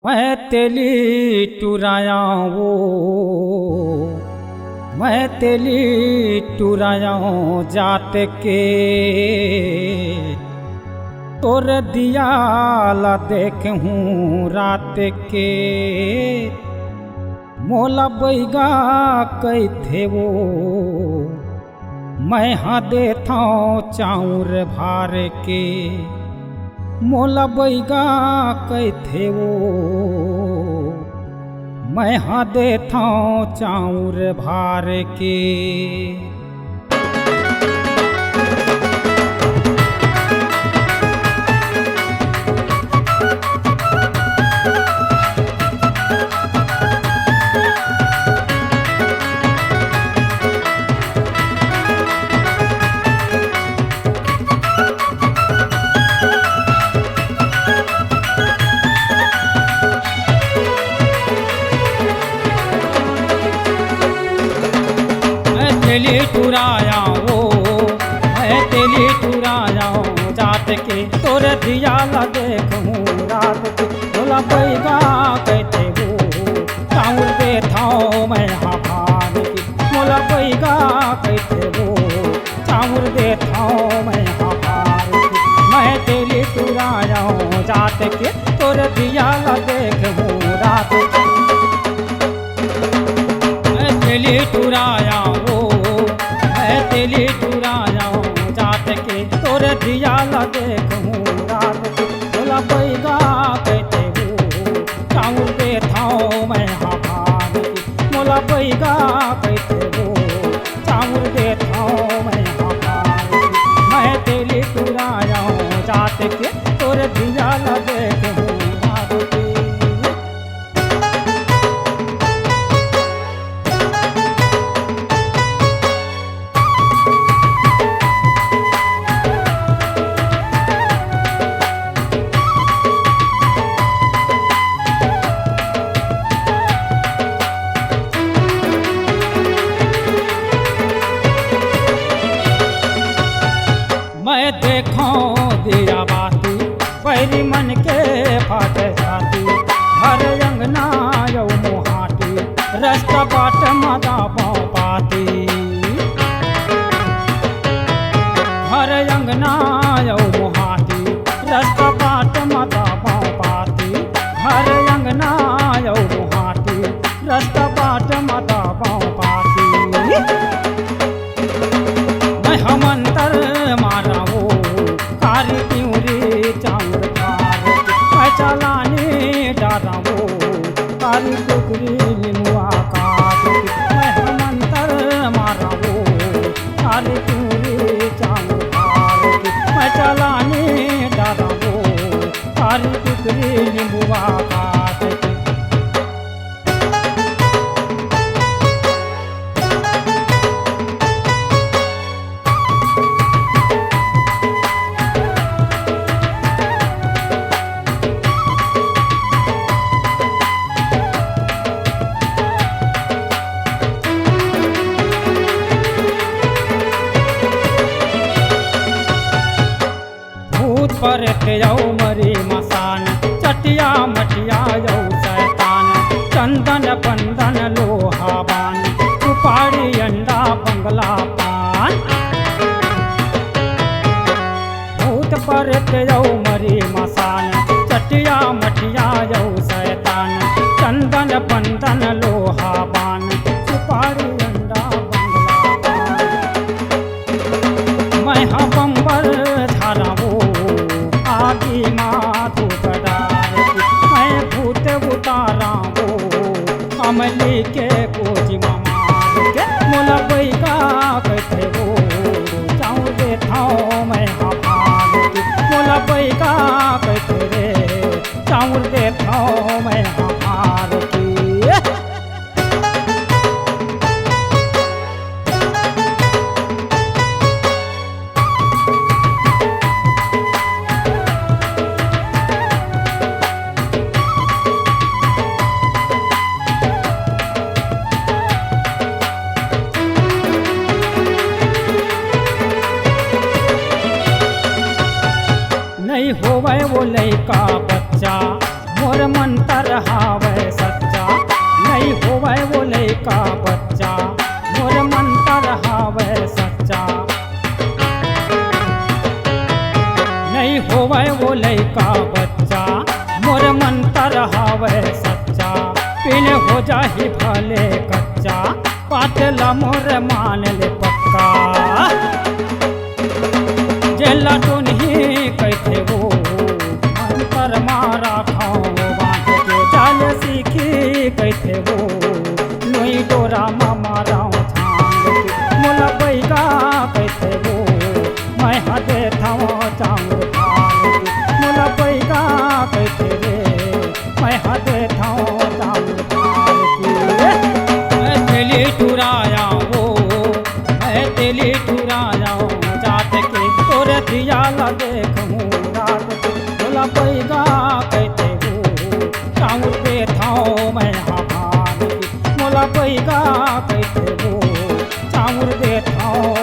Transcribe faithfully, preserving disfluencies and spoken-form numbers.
मैं तेली टुराया वो, मैं तेली टुराया जात के, तोर दिया ला देखहूँ रात के। मोला बैगा कहिथे वो, मैं हा देथौं चाउर भार के। मोला बैगा कहिथे वो, मैं हा देथौं चाउर भार के। मैं तेली टुराया वो, मैं तेली टुराया जात के, तोर दिया ला देखहूँ रात के। मोला बैगा कहिथे वो, चाउर देथौं मैं हा भार के। मोला बैगा कहिथे वो, चाउर देथौं मैं हा भार के। मैं तेली टुराया जात के, तोर दिया ला देखहूँ रात के। मैं तेली टुराया वो, मैं तेली टुराया जात के, तोर दिया ला देखहूँ रात के। मोला बैगा कहिथे वो, चाउर देथौं मैं हा भार के। मोला बैगा कहिथे वो, चाउर देथौं मैं हा भार के। मैं तेली टुराया जात के, तोर दिया ला देखहूँ रात के। मैं देखौं दिया बाती, बैरी मन के फाटे छाती। घर अंगना अउ मुहाटी, रस्ता बाट म दाबौं पाती। घर अंगना अउ मुहाटी, रस्ता बाट म दाबौं पाती। घर अंगना अउ मुहाटी, रस्ता बाट म दाबौं पाती। मैं हा मंतर मारौं वो, कारी तिउरी चाउर भार के। मैं चालानी डारौं वो, कारी कुकरी निमुआ काट के। मैं हा मंतर मारौं वो, कारी तिउरी चाउर भार के। मैं चालानी डारौं वो, कारी कुकरी निमुआ काट के। भूत परेत अउ मरी मसान, चटिया मटिया अउ सैतान, चंदन बंदन लोहा बान, सुपारी अंडा बंगला पान। भूत परेत अउ मरी मसान, चटिया मटिया अउ सैतान, चंदन बंदन लोहा बान, सुपारी अंडा बंगला पान। मैं हा बंबर झारौं वो, आगी मा धूप डार के। मैं भूत उतारौं वो, अमली के गोजी मा मार के। मोला बैगा कहिथे वो, चाउर देथौं मैं हा भार के। मोला बैगा कहिथे रे, चाउर देथौं मैं हा भार के। नइ होवय वो लइका बच्चा, मोर मंतर हावय सच्चा, नइ होवय वो लइका बच्चा। मोर मंतर हावय सच्चा, नइ होवय वो लइका बच्चा। मोर मंतर हावय सच्चा, पीले हो जाही भले कच्चा। बात ला मोर मान ले पक्का। जेला टुनही कहिथे वो, मंतर मारा खाओ बांध के। जाल सीखी कहिथे वो, लुई डोरा मा माराओ छांग के। मोला बैगा कहिथे वो, मैं हा देथव चाउर फाड़ के। मोला बैगा कहिथे रे, मैं हा देथव चाउर फाड़ के। मैं तेली टुराया वो, मैं तेली टुराया जात के। तोर दिया ला देखहूँ रात के। मोला बैगा कहिथे वो, चाउर देथव मैं हा फाड़ के। मोला बैगा कहिथे वो, चाउर देथव